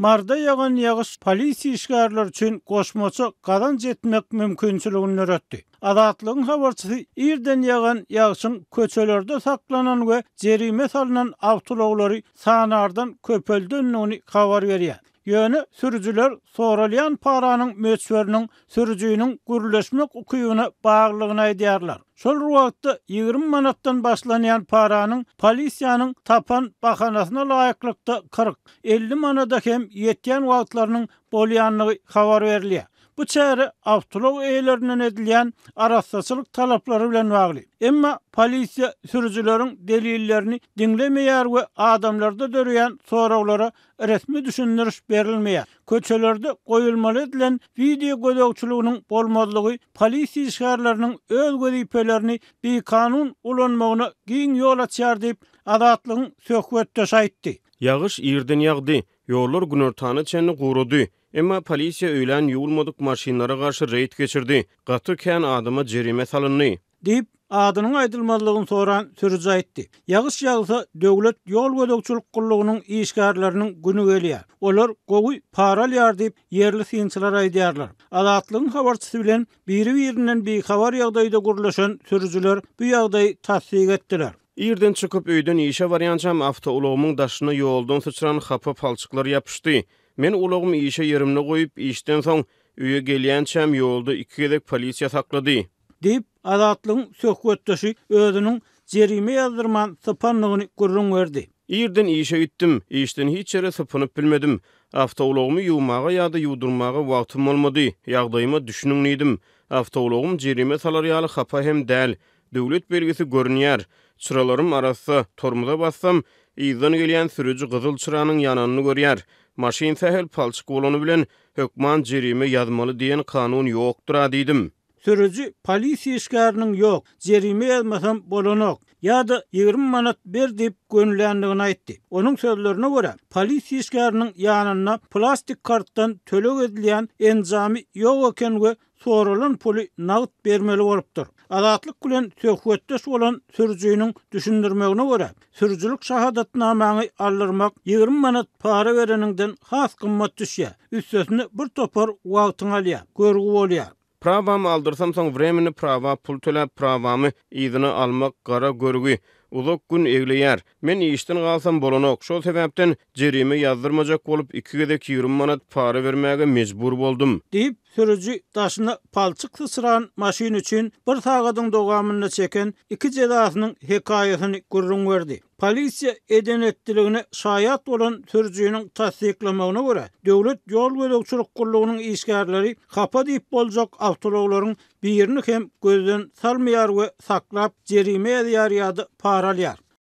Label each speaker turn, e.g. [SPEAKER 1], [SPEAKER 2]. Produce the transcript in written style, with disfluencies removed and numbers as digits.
[SPEAKER 1] Maryda ýagan ýagyş polisiýa işgärleri üçin goşmaça gazanç etmek mümkinçiligini döretdi. Azatlygyň habarçysy irden ýagan ýagşyň köçelerde saklanan we jerime salnan awtoulaglary sanardan köpeldendigini habar berýär. Ýöne sürüjiler soralýan paranyň möçberiniň sürüjiniň gürleşmek ukybyna baglydygyny aýdýarlar. Şol bir wagtda, 20 manatdan başlanýan paranyň polisiýanyň tapan bahanasyna laýyklykda 40, 50 manada hem ýetýän wagtlarynyň bolýandygy habar berilýär. Bu çäre awtoulag eýelerinden edilýän arassaçylyk talaplary bilen bagly. Emma polisiýa sürüjileriň delillerini diňlemeýär we adamlarda döreýän soraglara resmi düşündiriş berilmeýär. Köçelerde goýulmaly edilen wideo gözegçiliginiň bolmazlygy polisiýa işgärleriniň öz wezipelerini bikanun ulanmagyna giň ýol açýar diýip, Azatlygyň söhbetdeşi aýtdy.
[SPEAKER 2] Ýagyş irden ýagdy. Ýollar günortana çenli gurady. Emma polisiýa öýlän ýuwulmadyk maşynlara garşy reýd geçirdi. Gaty kän adama jerime salyndy.
[SPEAKER 1] Diýip, adynyň aýdylmazlygyny soran sürüji aýtdy. Ýagyş ýagsa, döwlet ýol gözegçilik gullugynyň işgärleriniň güni gelýär. Olar gowy para alýar diýip, ýerli synçylar aýdýarlar. Azatlygyň habarçysy bilen biri-birinden bihabar ýagdaýda gürleşen sürüjiler bu ýagdaýy tassyk etdiler.
[SPEAKER 2] Irden çykyp, öýden işe barýançam awtoulagymyň daşyna ýoldan syçran hapa palçyklar ýapyşdy. Men ulagymy işe ýerimde goýup, işden soň öýe gelýänçäm ýolda iki gezek polisiýa saklady.
[SPEAKER 1] Diýip, Azatlygyň söhbetdeşi özüniň jerime ýazdyrman sypandygyny gürrüň berdi.
[SPEAKER 2] Irden işe gitdim. Işden hiç ýere sypynyp bilmedim. Awtoulagymy ýuwmaga ýa-da ýuwdurmaga wagtym bolmady. Ýagdaýyma düşüniň diýdim. Awtoulagym jerime salar ýaly hapa hem däl. Döwlet belgisi görünýär. Çyralarym arassa. Tormoza bassam, yzdan gelýän sürüji gyzyl çyranyň ýananyny görýär. Maşyn sähel palçyk bolany bilen, hökman jerime ýazmaly diýen kanun ýokdur-a diýdim.
[SPEAKER 1] Sürüji polisiýa işgäriniň ýok, jerime ýazmasam bolanok, ýa-da 20 manat ber diýip gönüländigini aýtdy. Onuň sözlerine görä, polisiýa işgäriniň ýanynda plastik kartdan töleg edilýän enjamy ýok eken we soralan puly nagt bermeli bolupdyr. Azatlyk bilen söhbetdeş bolan sürüjiniň düşündirmegine görä, sürüjilik şahadatnamaňy aldyrmak 20 manat para bereniňden has gymmat düşýär, üstesine bir topar wagtyňy alýar, görgi bolýar.
[SPEAKER 2] Prawamy aldyrsam soň wremenni prawa pul töläp prawamy yzyna almak gara görgi, uzak gün egleýär. Men işden galsam bolanok, şol sebäpden jerime ýazdyrmajak bolup iki gezek 20 manat para bermäge mejbur boldum.
[SPEAKER 1] Diýip, sürüji daşyna palçyk syçran maşyn üçin bir sagadyň dowamynda çeken iki jezasynyň hekaýasyny gürrüň berdi. Polisiýa eden-etdiligine şaýat bolan sürüjiniň tassyklamagyna görä, Döwlet ýol gözegçilik gullugynyň işgärleri hapa diýip boljak awtoulaglaryň birini hem gözden salmaýar we saklap, jerime ýazýar ýa-da para alýar.